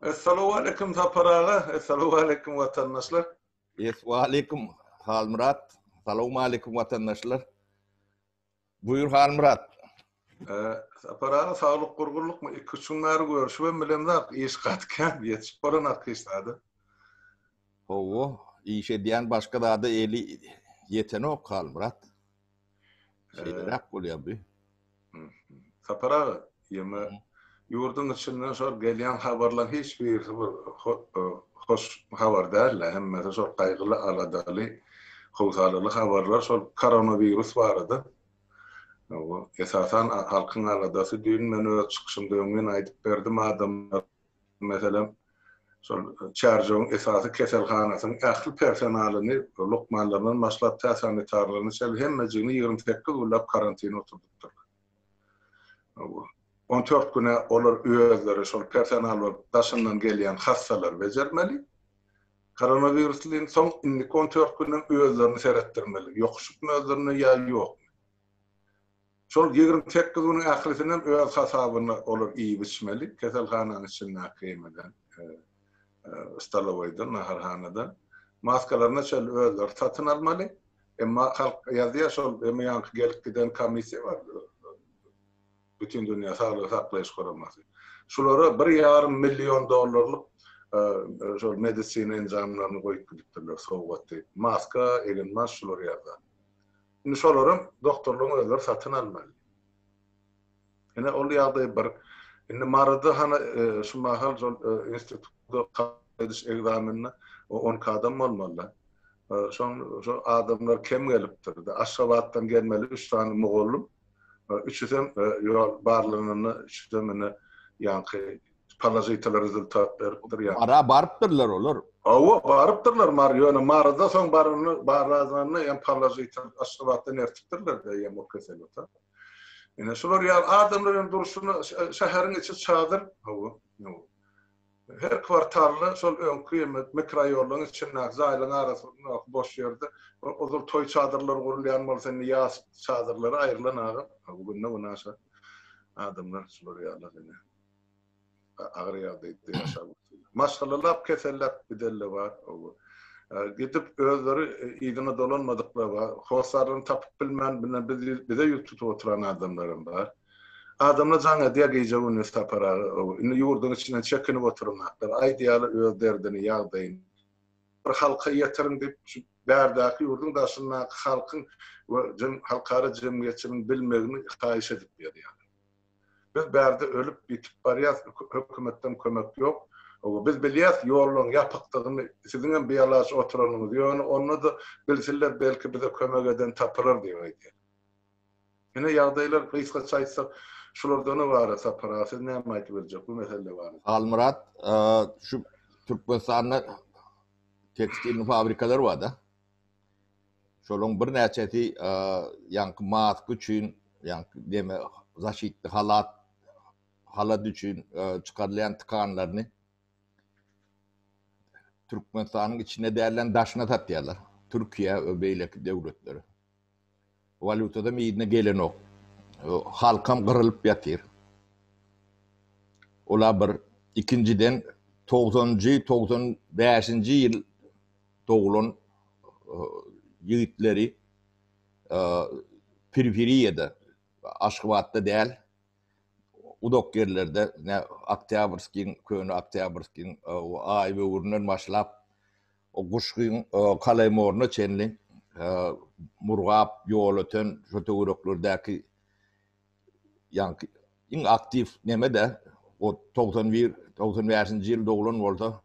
Essalawwaleýkim Sapar aga, essalawwaleýkim watandaşlar. Eswaleýkim Halmyrat, salowmaleýkim watandaşlar. Buýur Halmyrat. Sapar aga saglyk gurgunlykmy? Iki-üç gün bäri görüşibem bilemzok, iş gaty kän, ýetişip bolanok hiç zada. Hawa, iş edýän başga zada eli ýetenok Halmyrat. Şeýleräk bolýar bu. Sapar aga, ýeme ýurduň içinden şol gelýän habarlaryň hiç birisi bir hoş habar däl-de, hemmesi şol gaýgyly, aladaly, howsalaly habarlar şol koronawirus barada. Esasan halkyň aladasy düýn men öz çykyşymda öňňin aýdyp berdim adamlar Meselem, şol Çärjewiň esasy keselhanasynyň ähli personalyny, lukmanlaryndan başlap tä sanitarlaryna çenli hemmejigini 28 günläp karantine oturdypdyrlar. 14 güne olar özleri şol personal bolup daşyndan gelýän hassalary bejermeli. Koronawirusly, soň indiki 14 günden özlerini seretdirmeli. Ýokuşypmy özlerine ýa ýokmy? Şol 28 günüň ählisinem öz hasabyna olar iýip-içmeli, keselhananyň içindäki emeden, stolowoýdan, naharhanadan. Maskalaryna çenli özleri satyn almaly. Emma halk ýazýar, şol eme ýaňky gelip giden komissiýa bar, Bütindünýä saglygy saklaýyş guramasy. Şulara bir ýarym million dollarlyk şol medisina enjamlaryny goýup gidipdirler sowgat diýip. Maska, eginbaş şular ýaly zat. Indi şolaram doktorlaryň özleri satyn almaly. Ine ol ýagdaý bir. Indi Maryda hany şu mahal şol institutda kabul ediş ekzamenine 12 adam bolmaly. Şoň şo adamlar kem gelipdir. Aşgabatdan gelmeli 3 sany mugallym, üçüsem ýol barlananda üçüsem ine ýaňky Položitel rezultat beripdir ýa. Mara barypdyrlar olar. Hawa, barypdyrlar Mara, ýöne Maryda soň baranda, barlanda hem položitel Aşgabatdan ertipdirler-de ýa o keseli ta. Ine şular ýaly adamlar hem durşuna şäheriň içi çadyr. Hawa. Her kwartalda şol öňki mikroýollaryň içindäki jaýlaryň arasyndaky boş ýerde ozal toý çadyrlary gurulýan bolsa indi ýas çadyrlary aýrylan aga. Bu günde-günaşa adamlar şular ýaly ine. Agyr ýagdaýda ýaşap otyrlar. Maşgalalap keselläp gidenler bar. Gidip özleri yzyna dolanmadyklar bar. Hossarlaryny tapyp bilmän bize ýüz tutup oturan adamlar hem bar. Adamlar jaň edýär gije-gündiz Sapar aga. Indi ýurduň içinden çekinip oturanaklar. Aýdýarlar öz derdini, ýagdaýyny. Bir halka ýetiriň diýip şu bärdäki ýurduň daşyndaky halkyň we halkara jemgyýetçiligiň bilmegini haýyş edip ýazýarlar. Biz bärde ölüp ýitip barýas hökümetden kömek ýok. Hawa biz bilýäs ýollaryň ýapykdygyny siziňem bialaç oturanyňyzy ýöne onda-da bilsinler belki bize kömek eden tapylar diýip aýdýar. Ine ýagdaýlar gysgaça aýtsak şulardan ybarat Sapar aga siz näme aýdyp biljek bu mesele barada. Halmyrat şu Türkmenistanda tekstilni fabrikalar barda. Şolaryň birnäçesi ýaňky maska üçin, ýaňky neme zaşitli halat, halat üçin çykarylýan tikanlaryny Türkmenistanyň içine dälden daşyna satýarlar. Türkiýä we beýleki döwletlere. Walýutadam yzyna gelenok. Halkam gyrylyp ýatyr. Ola bir. Ikinjiden togsanjy, 95-nji ýyl doglan ýigitleri periferiýada, Aşgabatda däl, uzak ýerlerde, Oktýabrskiň, köne Oktýabrskiň Aýböwründen başlap, Guşgyň Kalaýmoruna çenli Murgap, Ýolöten şo töwereklerdäki ýaňky iň aktiw neme-de, o 91, 95-nji ýyl doglan bolsa,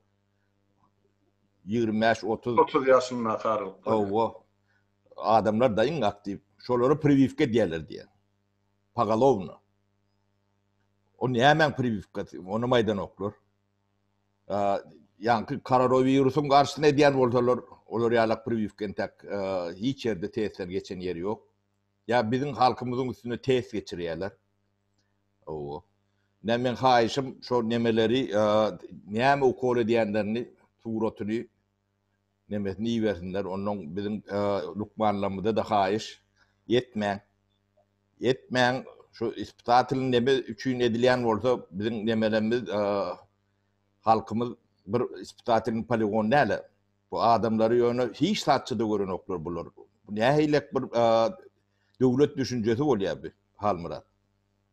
25, 30. 30 ýaşyndaky aralykda. Hawa. Adamlar da iň aktiw. Şolara priwiwka edýärler diýýär. Pogolovno. O nämäň priwiwkasy? Onam aýdanoklar. Ýaňky koronawirusyň garşysyna edýän bolsalar, olar ýalak priwiwka entek hiç ýerde testden geçen ýeri ýok. Ýa biziň halkymyzyň üstünde test geçirýärler. Hawa. Näme meň haýyşym şo nemeleri näme ukol edýänlerini suratyny nemesini ibersinler. Ondan biziň lukmanlarymyza-da haýyş etmäň. Etmäň. Şu ispitatelny neme üçin edilýän bolsa biziň nemelerimiz. Halkymyz bir ispitatelnyý poligon däl. Bu adamlary ýöne hiç zatça-da görenoklar bular. Bu nähilek bir döwlet düşünjesi bolýar bu, Halmyrat.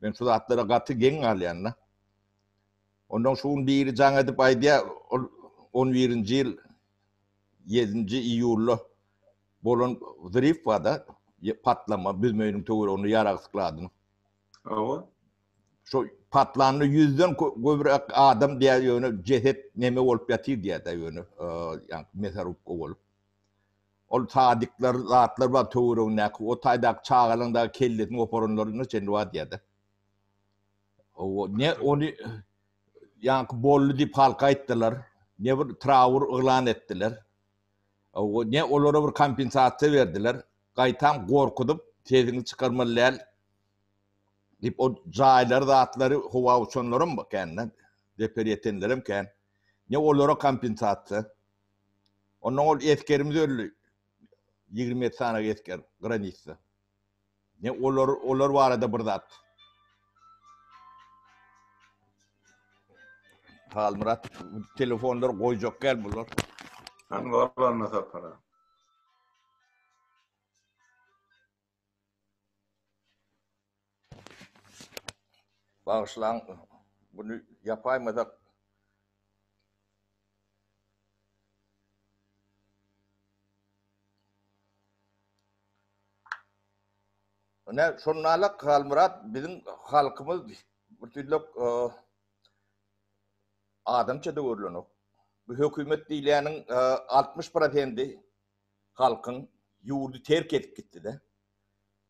Men şu zatlara gaty geň galýan-da. Ondan şu gün biri jaň edip aýdýar, ol on birinji ýyl ýedinji iýulda bolan zrif bar-da, patlama Büzmeýiniň töwereginde ýarag skladynyň. Hawa. Şo patlanda ýüzden köbräk adam diýýär, ýöne jeset neme bolup ýatyr diýýär-de ýöne, ýaňky mesarubka bolup. Ol sadikler, zatlar bar töweregindäki, o taýdaky çagalaryň dagy kellesini goparanlaryna çenli bar diýýär-de. Hawa, ne ony ýaňky boldy diýip halka aýtdylar, ne bir trawur yglan etdiler. Hawa, ne olara bir kompensasiýa berdiler. Gaýtam gorkuzyp, sesiňi çykarmaly däl diýip, o jaýlary, zatlary howa uçanlaram kän-de, zeper ýetenlerem kän. Ne olara kompensasiýa. Ondan ol esgerimiz öldi. 27 sany esger granitsa. Ne olar olar barada bir zat. Halmyrat telefonlar goýjak gel bular. Hany barlaryna sapara. Bagyşlaň, bunu ýapaýmasak Ine, şonda-la Halmyrat biziň halkymyz bir tüýlek adamça-da görlenok. Bu hökümet diýilýäniň 60 prosendi halkyň ýurdy terk edip gitdi-de.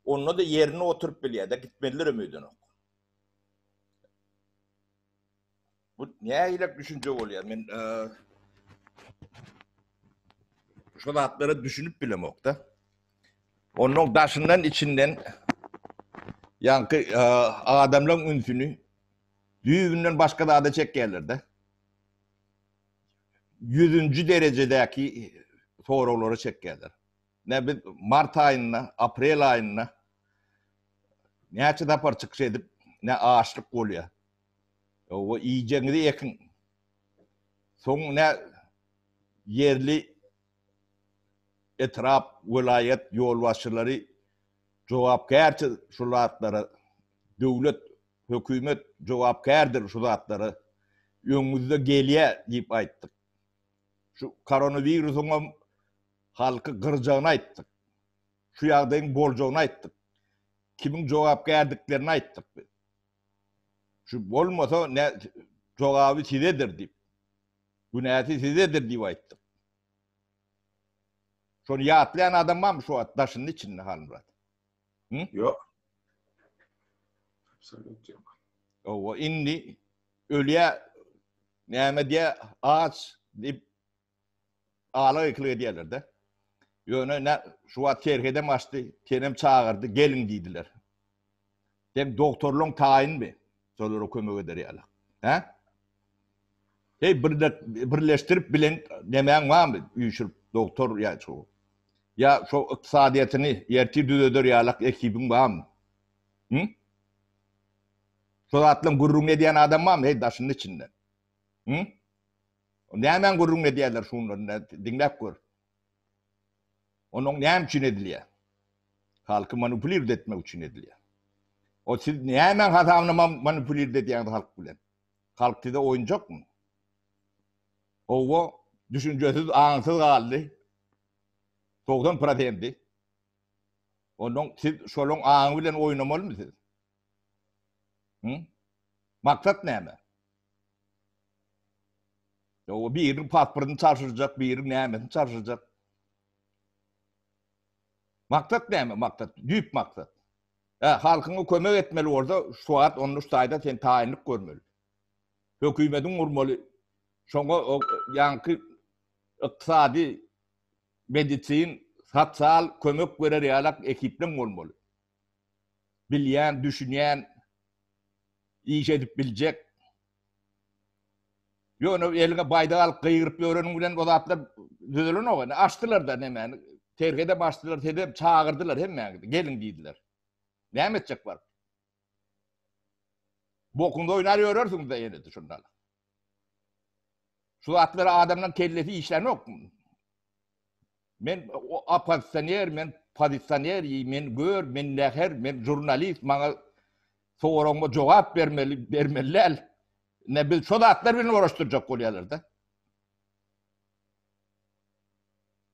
Onda-da ýerinde oturyp bilýär-de, gitmelilerem öýdenok. Bu nähili düşünje bolýar? Men şu zatlara düşünip bilemok-da. Onuň daşyndan içinden ýaňky adamlaryň ünsüni düýbünden başga zada çekýärler-de. Ýüzünji derejedäki soraglara çekýärler. Ne biz mart aýynda, aprel aýynda näçe sapar çykyş edip, ne açlyk bolýar. Owa iýjegiňizi ekiň. Soň ne ýerli etrap, welaýat ýolbaşçylary jogapkärçi şu zatlara, döwlet, hökümet jogapkärdir şu zatlara, öňüňizde gelýär diýip aýtdyk. Şu koronawirusyňam halky gyrjagyny aýtdyk. Şu ýagdaýyň boljagyny aýtdyk. Kimiň jogapkärdiklerini aýtdyk biz. Şu bolmasa ne jogaby sizedir diýip. Günäsi sizedir diýip aýtdyk. Şony ýatlaýan adam barmy şu wagt daşynda içinde Halmyrat? Hı? Ýok. Absolut ýok. Owa indi ölýä näme diýä aç diýip Ala gykylyk edýärler-de. Ýöne nä şu wagt serhedem açdy, senem çagyrdy, geliň diýdiler. Sen dogtorlaň taýynmy? Şolara kömek eder ýaly. Hä? Heý birle, birleşdirip bilen nemäň barmy? Üýşürip dogtor ýa şu. Ýa şu ykdysadyýetini ertir düzeder ýalak ekibiň barmy? Hı? Şu zatlaryň gürrüňini edýän adam barmy? Heý daşynda içinde. Hı? Nämäň gürrüňini edýärler şunlar diňläp gör. Onuň näme üçin edilýär? Halky manipulird etmek üçin edilýär. O siz nämäň hasabyna manipulird edýäňiz halk bilen? Halk size oýunjakmy? Owa, düşünjesiz, aňsyz galdy. 90 prosendi. Ondan siz şolaň aňy bilen oýnamalymy siz? Hı? Maksat näme? Ýa biriniň pasportyny çalşyrjak, biriniň nämesini çalşyrjak. Maksat näme? Maksat, düýp maksat. Hä, halkyňa kömek etmeli bolsa, şu wagt onda şu taýda sen taýynlyk görmeli. Hökümetiň gurmaly. Şoňa ýaňky ykdysady, medisin, sosial kömek berer ýalak ekipleň bolmaly. Bilýän, düşünýän, iş edip biljek. Ýöne eliňe baýdak alyp gygyryp ýöreniň bilen o zatlar düzelenok. Indi açdylar-da nemäni. Serhedem açdylar, sizem çagyrdylar hemmäňizi. Geliň diýdiler. Näme etjek baryp? Bokuňda oýnar ýörersiňiz-de ýene-de şonda. Şu zatlara adamlaryň kellesi işlänok. Men oppozisioner, men pozisioner, men gör, men näher, men žurnalist, maňa soragyma jogap bermeli, bermeli däl. Ne biz şo zatlar bilen uğraşdyrjak bolýarlar-da.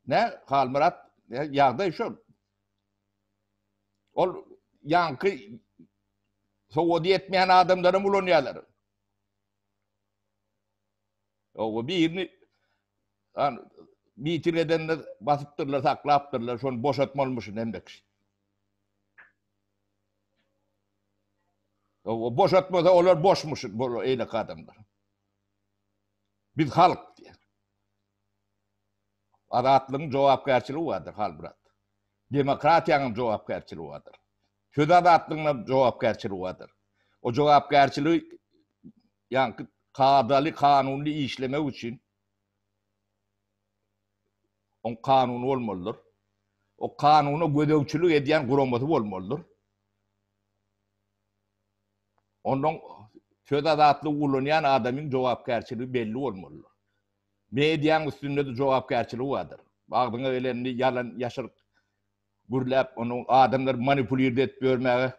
Ne Halmyrat, ýagdaý şo. Ol ýaňky sowady ýetmeýän adamlaram ulanýarlar. O birini an miting edende basypdyrlar, saklapdyrlar, şony boşatmalymyşyn hemme kişi. O boşatmasa olar boşmuşyn, bu eýleki adamlar. Biz halk diýär. Azatlygyň jogapkärçiligi bardyr, Halmyrat. Demokratiýanyň hem jogapkärçiligi bardyr. Söz azatlygynyň hem jogapkärçiligi bardyr. O jogapkärçiligi ýaňky kadaly, kanunly işlemek üçin oň kanuny bolmalydyr. O kanuna gözegçilik edýän guramasy bolmalydyr. Ondan söz azatlygy ulanýan adamyň jogapkärçiligi belli bolmalydyr. Mediaň üstünde-de jogapkärçiligi bardyr. Agzyňa gelenini ýalan ýaşyryk gürläp, ony adamlary manipulirde edip ýörmäge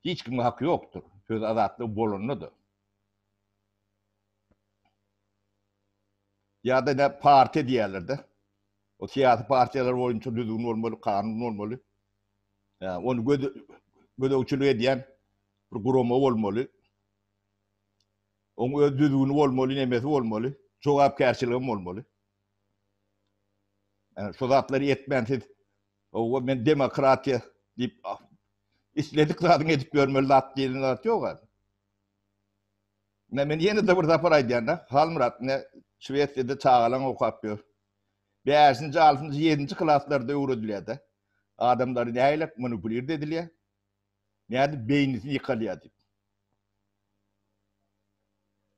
hiç kimiň haky ýokdur. Söz azatlygy bolanda-da. Ýa-da ne partiýa diýýärler-de. O syýasy partiýalar boýunça düzgün bolmaly, kanun bolmaly. Ýa ony göz gözegçilik edýän bir gurama bolmaly. Oň öz düzgüni bolmaly, nemesi bolmaly, jogapkärçiligem bolmaly. Ýani şu zatlary etmän siz owa men demokratiýa diýip isledik zadyňy edip ýörmeli zat diýlen zat ýok a. Men ýene-de bir sapar aýdýan-da, Halmyrat, ine Şwesiýada çagalaň okap ýör. Bäşinji, altynjy, ýedinji klaslarda öwredilýär-de. Adamlary nähili manipulirde edilýär? Nädip beýnisini ýykalýar diýip.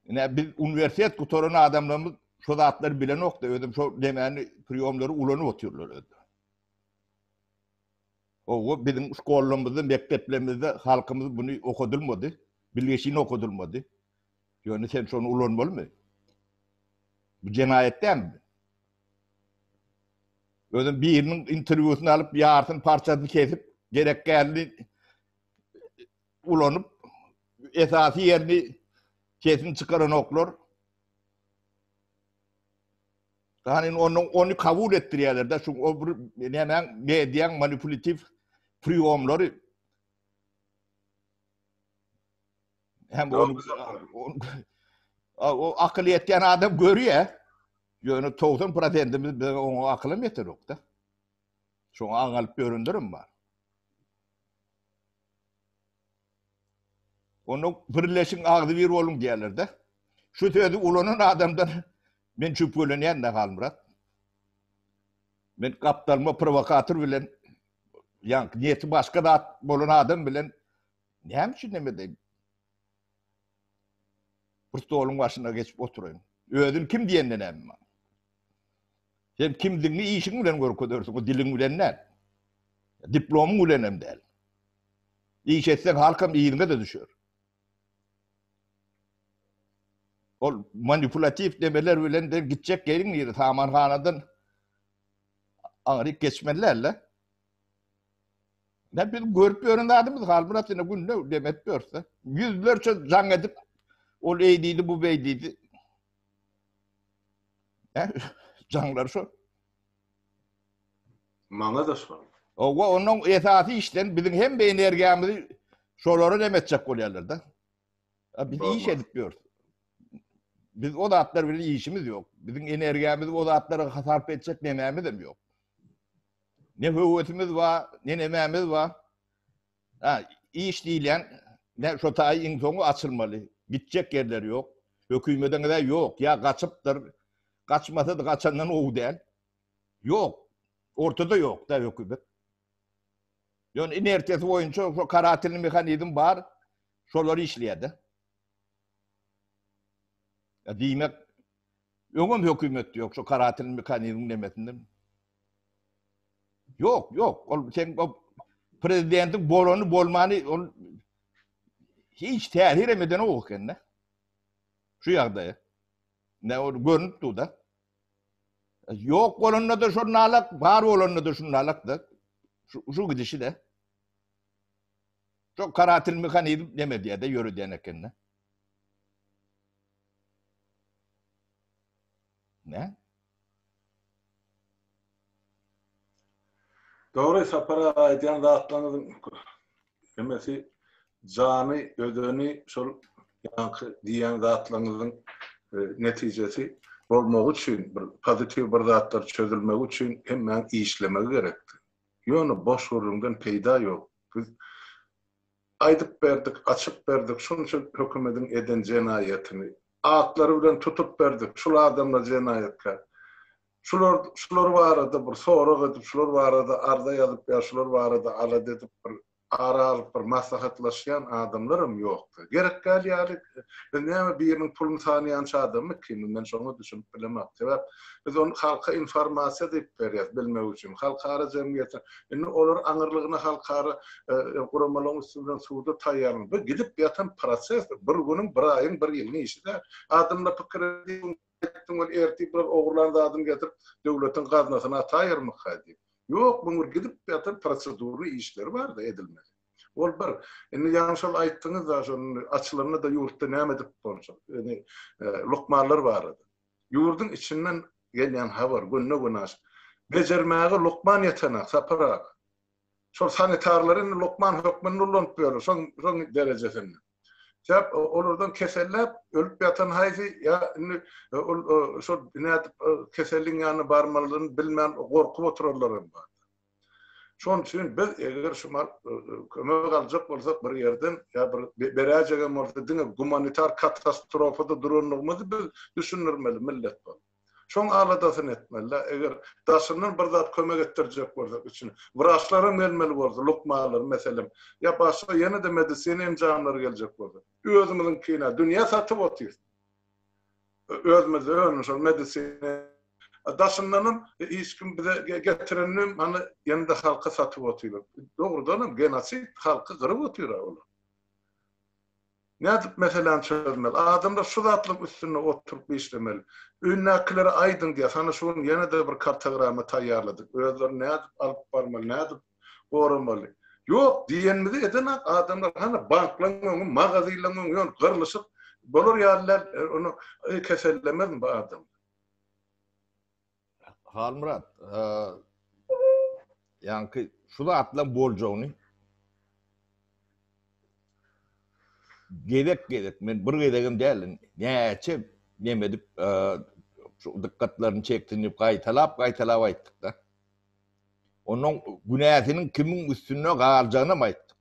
Ine biz uniwersitet gutaran adamlarymyz şo zatlary bilenok-da, özüm şo demäni, priýomlary ulanyp otyrlar özleri. Owa, biziň şkollarymyzda, mekdeplerimizde halkymyz buny okadylmady, bilgeşin okadylmady. Ýöne sen şony ulanmalymy? Bu jenaýat dälmi? Özüm biriniň interwýusyny alyp, ýarsyny parçasyny kesip, gerek dälini ulanyp, esasy ýerini sesini çykaranoklar. Ýagny ony ony kabul etdirýärler-de, şu o bir nämäň mediaň manipulýatiw priýomlary. Hem ony o akyl ýetýän adam görýär. Ýöne 90 prosentimiz bize oňa akylam ýetenok-da. Şoňa aňalyp ýörenlerem bar. Onda birleşiň agzybir boluň diýerler-de. Şu sözi ulanan adamdan men şübhelenýän-de Halmyrat. Men gapdalyma prowokator bilen ýa niýeti başga zat bolan adam bilen näme üçin neme edeýin? Bir stoluň başyna geçip oturaýyn. Özün kim diýende näme maňa? Sen kimdigiňi işiň bilen görkezersiň, o diliň bilen däl. Diplomyň bilen hem däl. Iş etseň halkam yzyňa-da düşer. Ol manipulatiw demeler bilen de gitjek ýeriň nire, samanhanadan aňryk geçmeli däl-de. Ne biz görüp ýören zadymyz Halmyrat ine günde demet ýörse. Ýüzlerçe jaň edip ol eý diýdi, bu beý diýdi. Jaňlar şo. Maňa da şol. Owa, onuň esasy işden biziň hemme energiýamyzy şolara nem etjek bolýarlar-da. Biz iş edip ýörüs. Biz o zatlar bilen işimiz ýok. Biziň energiýamyzy o zatlara sarp etjek nemämiz hem ýok. Ne höwesimiz bar, ne nemämiz bar. Ha, iş diýilýän ne şo taýy iň soňy açylmaly. Gitjek ýerleri ýok. Hökümediň de ýok. Ýa gaçypdyr. Gaçmasa-da gaçandan gowy däl. Ýok. Ortada ýok da hökümet. Ýöne inertiýasy boýunça şo karatelny mehanizm bar. Şolar işleýär-de. Ya diýmek öňem hökümet ýok şu karatelny mehanizmiň nemesinden. Ýok, ýok. Ol sen o prezidentiň bolany bolmany ol hiç täsir hem edenok ekende. Şu ýagdaýa. Ne ol görünip dur-da. Ýok bolanda-da şonalak, bar bolanda-da şunalak-da. Şu, şu gidişi-de. Şo karatil mehanizm neme diýär-de, ýöredýän eken-de. Ne? Dogry Sapar aga aýdýan zatlaryňyzyň hemmesi jany, özeni şol ýaňky diýýän zatlaryňyzyň netijesi bolmagy üçin bir pozitiw bir zatlar çözülmegi üçin hemmäň işlemegi gerekdi. Ýöne boş gürrüňden peýda ýok. Biz Aýdyp berdik, açyp berdik şunça hökümediň eden jenaýatyny. Atlary bilen tutup berdik, şul adamlar jenaýatkär. Şular, şular barada bir sorag edip, şular barada arza ýazyp ýa şular barada alada edip bir ara alyp bir maslahatlaşýan adamlaram ýokdy. Gerek däl ýaly, biz näme biriniň puluny sanýança adammy kimmi, men şoňa düşünip bilemok. Sebäp biz ony halka informasiýa diýip berýäs bilmek üçin. Halkara jemgyýete, indi olar aňyrlygyna halkara guramalaryň üsti bilen suda taýýarlan. Bu gidip ýatan proses, bir günüň, bir aýyň, bir ýylyň işi däl. Adamlar pikir edýär, aýtdyň ol ertir bular ogurlan zadyny getirip döwletiň gaznasyna ataýarmyka diýip. Ýok, muň bir gidip ýatan prosedurny işleri bar-da edilmeli. Ol bir. Indi ýaňy şol aýtdyňyz-da, şol açylanda-da ýurtda näme edip boljak? Ýöne lukmanlar barada. Ýurduň içinden gelýän habar günde-günaş. Bejermäge lukman ýetenak, Sapar aga. Şol sanitarlary indi lukman hökmünde ulanyp ýörler, şoň şoň derejesinde. Sebäp olardan keselläp ölüp ýatan haýsy ýa indi ol şol nädip keselliň ýanyna barmalydygyny bilmän gorkup oturanlar hem bar. Şonuň üçin biz eger şu mal kömek aljak bolsak bir ýerden ýa bir beräjegem bolsa diňe gumanitar katastrofada duranlygymyzy biz düşündirmeli millet bolup. Şoň aladasyny etmeli-dä. Eger daşyndan bir zat kömek etdirjek bolsak içine. Wraçlaram gelmeli bolsa, lukmanlar meselem, ýa başga ýene-de medisina enjamlary geljek bolsa. Özümiziňkini dünýä satyp otyrys. Özümizde önüm şol medisina. Daşyndanam hiç kim bize getireninem hany ýene-de halka satyp otyrlar. Dogrudanam genosid halky gyryp otyr-a olar. Nädip meseläni çözmeli? Adamlar şu zatlaryň üstünde oturyp işlemeli. Öýündäkilere aýdyň diýýär. Hany şu gün ýene-de bir kartogramma taýýarladyk. Özlerini nädip alyp barmaly, nädip goramaly? Ýok, diýenimizi edenak adamlar. Hany banklaryň öňi, magazinleriň öňi ýöne gyrlyşyp bolar ýaly däl. Ony kesellemezmi bu adam? Halmyrat, ýaňky şu zatlaryň boljagyny gezek-gezek, men bir gezegem däl, näçe neme edip, şu dykgatlaryny çeksin diýip gaýtalap-gaýtalap aýtdyk-da. Onuň günäsiniň kimiň üstünde galjagynam aýtdyk.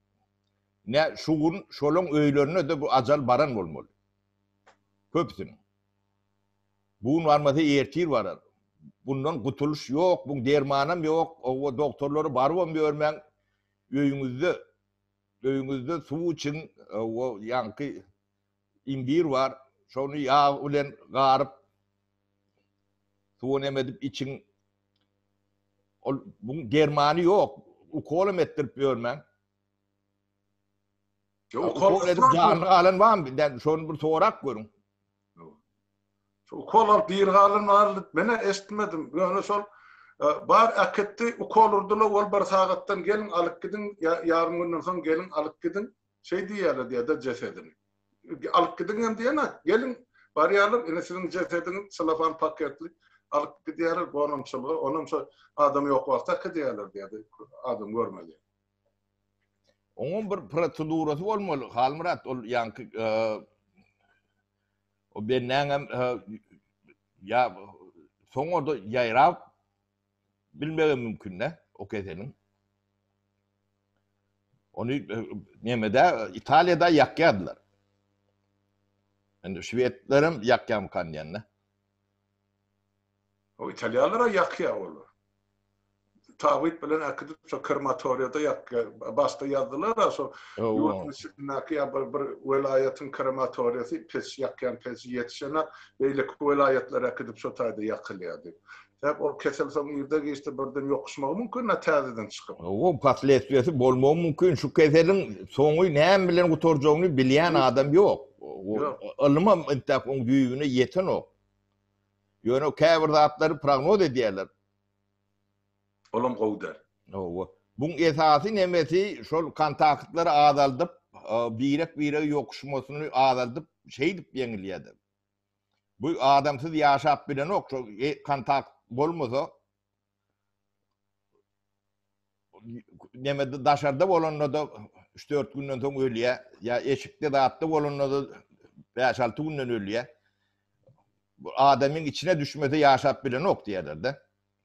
Ine, şu gün şolaň öýlerine-de bu ajal baran bolmaly. Köpüsiniň. Bu gün barmasa ertir barar. Bundan gutulyş ýok, buň dermanam ýok, oba dogtorlara barybam ýörmäň. Öýüňizde, öýüňizde suw içiň, oba ýaňky imbir bar, şony ýag bilen garyp suwa neme edip içiň. Ol buň dermany ýok, ukolam etdirip ýörmäň. Ukol edip janly galan barmy? Şony bir sorap görüň. Ukol alyp diri galan bardy. Men-ä eşitmedim. Ýöne şol e, bar äkitdi, ukol urdular, ol bir sagatdan geliň alyp gidiň, ýa ýarym günden soň geliň alyp gidiň. Şeý diýýärler diýýär-de jesedini. Alyp gidiň hem diýenak, geliň barýarlar, ine siziň jesediňiz selofan paketli alyp gidýärler gonamçylyga, onam şo adam ýok wagty äkidýärler diýýär-de, adam görmez ýaly. Oňam bir prosedurasy bolmaly, Halmyrat, ol ýaňky e, o bennäňem e, ýa soň orada ýaýrap bilmegem mümkin de o keseliň. Ony e, nemede Italiýada ýakýardylar. Indi şwedlerem ýakýarmykan diýende. O italýanlar-a ýakýar olar. Tabyt bilen äkidip şo krematoriýada ýakýar. Başda ýazdylar-a şo ýurduň içindäki ýa bir bir welaýatyň krematoriýasy peç ýakýan peji ýetişenak, beýleki welaýatlara äkidip şo taýda ýakylýar diýip. Sebäp ol kesel soň irde-giçde birden ýokuşmagy mümkin-ä täzeden çykyp. Oň posledstwiýasy bolmagy mümkin. Şu keseliň soňy näme bilen gutarjagyny bilýän adam ýok. Ylymam entäk oň düýbüne ýetenok. Ýöne käbir zatlary prognoz edýärler. Olam gowy däl. Hawa. Buň esasy nemesi şol kontaktlary azaldyp, birek-birege ýokuşmasyny azaldyp, şeýdip ýeňilýär-de. Bu adamsyz ýaşap bilenok, şol kontakt bolmasa nemede daşarda bolanda-da 3-4 günden soň ölýär, ýa eşikde zatda bolanda-da 5-6 günden ölýär. Bu adamyň içine düşmese ýaşap bilenok diýerler-de.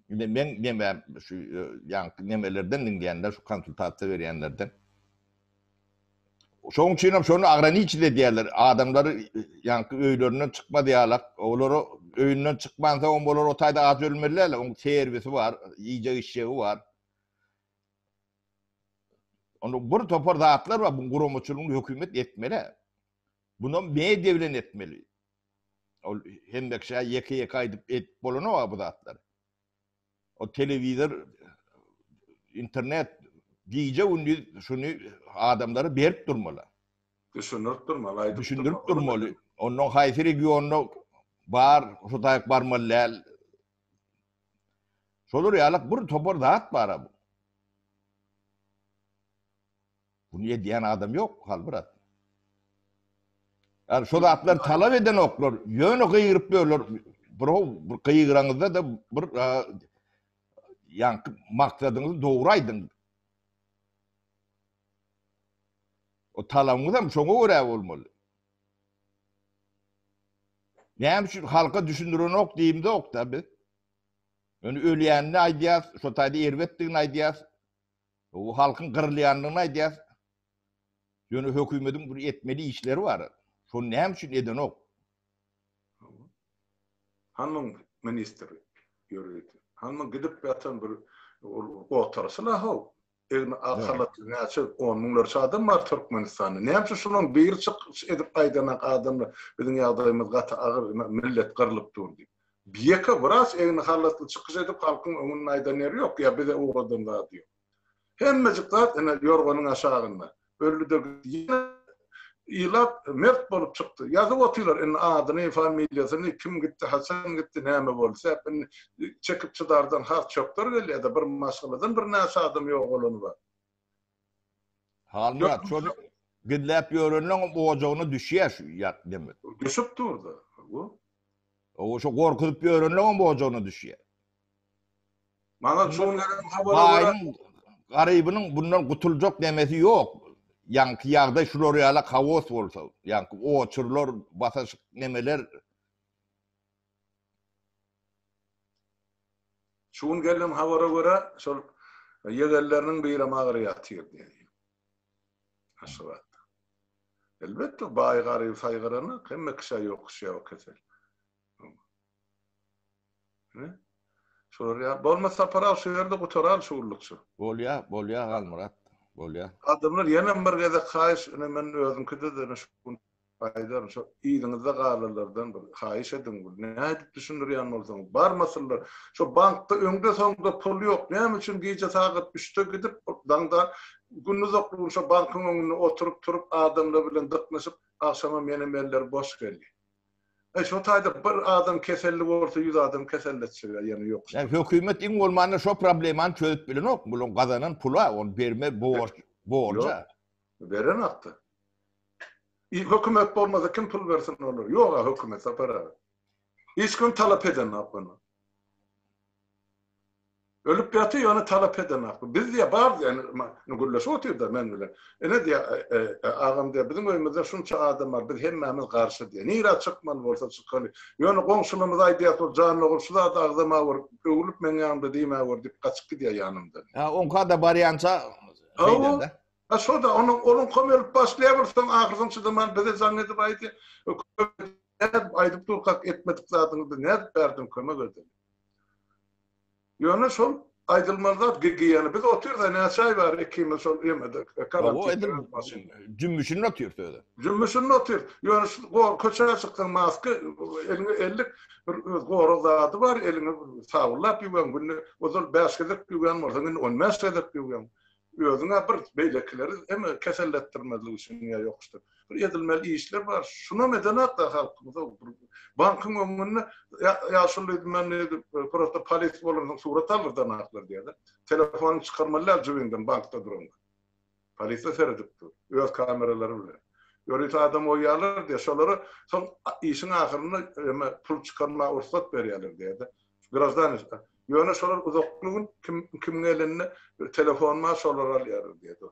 Indi men neme şu ýaňky nemelerden diňleýänler, şu konsultasiýa berýänlerden. Şonuň üçin hem şony ograniçit edýärler. Adamlary ýaňky öýlerinden çykmaz ýalak, olara öýünden çykmansoň olar o taýda aç ölmeli däl. Oň servisi bar, iýjek-içjegi bar. Onda bir topar zatlar bar, bu guramaçylygyny hökümet etmeli. Bunam media bilen etmeli. Ol hemme kişä ýeke-ýeke aýdyp edip bolanok bu zatlary. O telewizor, internet gije-gündiz şuny adamlara berip durmaly. Düşündirip durmaly, aýdyp Düşündirip durmaly. Ondan haýsy regionda bar, şu taýyk barmaly däl. Şolar ýaly bir topar zat bar bu. Bunu edýän adam ýok, Halmyrat. Yani şu zatlar talap edenoklar, ýöne gygyryp ýörler. Bir bir gygyraňyzda da bir ýaňky maksadyňyzy dogry aýdyň. O talabyňyz hem şoňa görä bolmaly. Näme üçin halka düşündirenok diýimzok da biz. Ýöne ölýänini aýdýas, şo taýda erbetdigini aýdýas. Bu halkyň gyrylýandygyny aýdýas. Ýöne hökümetiň bir etmeli işleri bar. Şony näme üçin edenok? Hanyň ministri ýörite. Hanyň gidip ýatan bir ol gotarsyla how. Egni ak halatly näçe on müňlerçe adam bar Türkmenistanda. Näme üçin şolaryň biri çykyş edip aýdanak adamlar biziň ýagdaýymyz gaty agyr, millet gyrlyp dur diýip. Ýeke wraç egni halatly çykyş edip halkyň öňünde aýdan ýeri ýok ýa bize ugradan zady ýok. Hemmejik zat ine ýorganyň aşagynda. Öldi-de gitdi. Ýene ilat mert bolup çykdy. Ýazyp otyrlar indi adyny, familiýasyny, kim gitdi, haçan gitdi, näme boldy. Sebäp indi çekip çydardan has çökder gelýär-de bir maşgaladan birnäçe adam ýogalany bar. Halmyrat şony gizläp ýörenleň ojagyna düşýär şu ýat neme. Düşüp dur-da. Bu. O şo gorkuzyp ýörenleň ojagyna düşýär. Maňa şoň gelen habara görä. Baýyň, garybynyň bundan gutuljak nemesi ýok. Ýaňky ýagdaý şular ýala haos bolsa, ýaňky oçurlar, basaşyk nemeler. Şu gün gelen habara görä, şol ýegenleriniň birem agyr ýatyr diýýär. Aşgabatda. Elbetde, baý garyby saýgaranak, hemme kişä ýokuşýar o kesel. Ine. Şolar ýa bolmasa Sapar aga şu ýerde gutaraly şu günlükçe. Bolýa, bolýa Halmyrat, bolýa. Adamlar ýenem bir gezek haýyş, ine men özüňkide-de ine şu gün aýdaryn, şo yzyňyzda galanlardan bir haýyş ediň, bir nädip düşündirýän bolsaňyz, barmasynlar. Şo bankda öňde-soňda pul ýok, näme üçin gije sagat üçde gidip, daňda gün uzakly gün şo bankyň öňünde oturyp-turup adamlar bilen dyknyşyp, agşamam ýenem elleri boş gelýär. Eý şo taýda bir adam keselli bolsa 100 adam keselletjek ýene ýok. Ýa hökümet iň bolmanda şo problemany çözüp bilenok. Bulaň gazanan pula ony berme borç borja. Berenokda. I hökümet bolmasa kim pul bersin olar. Ýok a hökümet Sapar aga. Hiç kim talap edenok ony. Ölüp ýatyr ýöne talap edenok. Biz diýýär bar diýýär indi gürleşip otyrda men bilen. Ine diýýär agam diýýär biziň öýümizde şunça adam bar biz hemmämiz garşy diýýär. Nirä çykmaly bolsa çykaly. Ýöne goňşularymyz aýdýar ol jan ogul şu zady agzama gör öwrülip meň ýanymda diýmä gör diýip gaçyp gidýär ýanymdan. Hä oňka-da barýança şeýdende. Ha şo-da onuň onuňkam ölüp başlaýar bir soň ahyrsoň çydaman bize jaň edip aýdýar. Nädip aýdyp durkak etmedik zadyňyzy biz nädip bärden kömek edeli. Ýöne şol aýdylmaly zat gigiýena. Biz otyrys-a näçe aý bäri ikimiz şol ýemede karantin başynda. Jümmüşinde otyrys özi. Jümmüşinde otyrys. Ýöne şu gor köçä çyksaň maska eliňe ellik bir öz gorag zady bar, eliňi sabynlap ýuwýaň günde ozal 5 gezek ýuwýan bolsaň indi 15 gezek ýuwýaň. Özüňe bir beýlekileri hem keselletdirmezlik üçin ýa ýokuşdyr. Bir edilmeli işler bar. Şunam edenok-da halkymyz. Bankyň öňünde ýaşuly diýdim men diýdim, prosta polis bolansoň surat aldyrdanaklar diýýär-de. Telefonyňy çykarmaly däl jübiňden bankda duranda. Polisiýa seredip dur. Öz kameralary bilen. Ýörite adam goýýarlar diýýär. Şolara soň işiň ahyrynda eme pul çykarmaga rugsat berýärler diýýär-de. Graždan Ýöne şolar uzakly gün kim kimiň elinde telefon bar şolar alýarlar diýýär.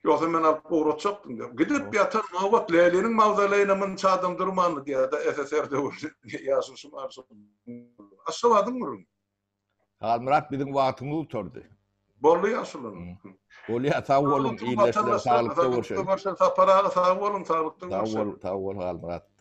Ýogsa men alyp ugratjakdym diýýär. Gidip ýatan nobat Leniniň mawzoleýine munça adam durmandy diýýär-de SSR döwründe ýaşuşy marşal. Aşgabadyň gürrüňi. Halmyrat biziň wagtymyz gutardy. Boldy ýaşuly. Bolýar sag boluň ildeşler saglykda görşeliň. Sapar aga sag boluň saglykda görşeliň. Sag bol sag bol Halmyrat.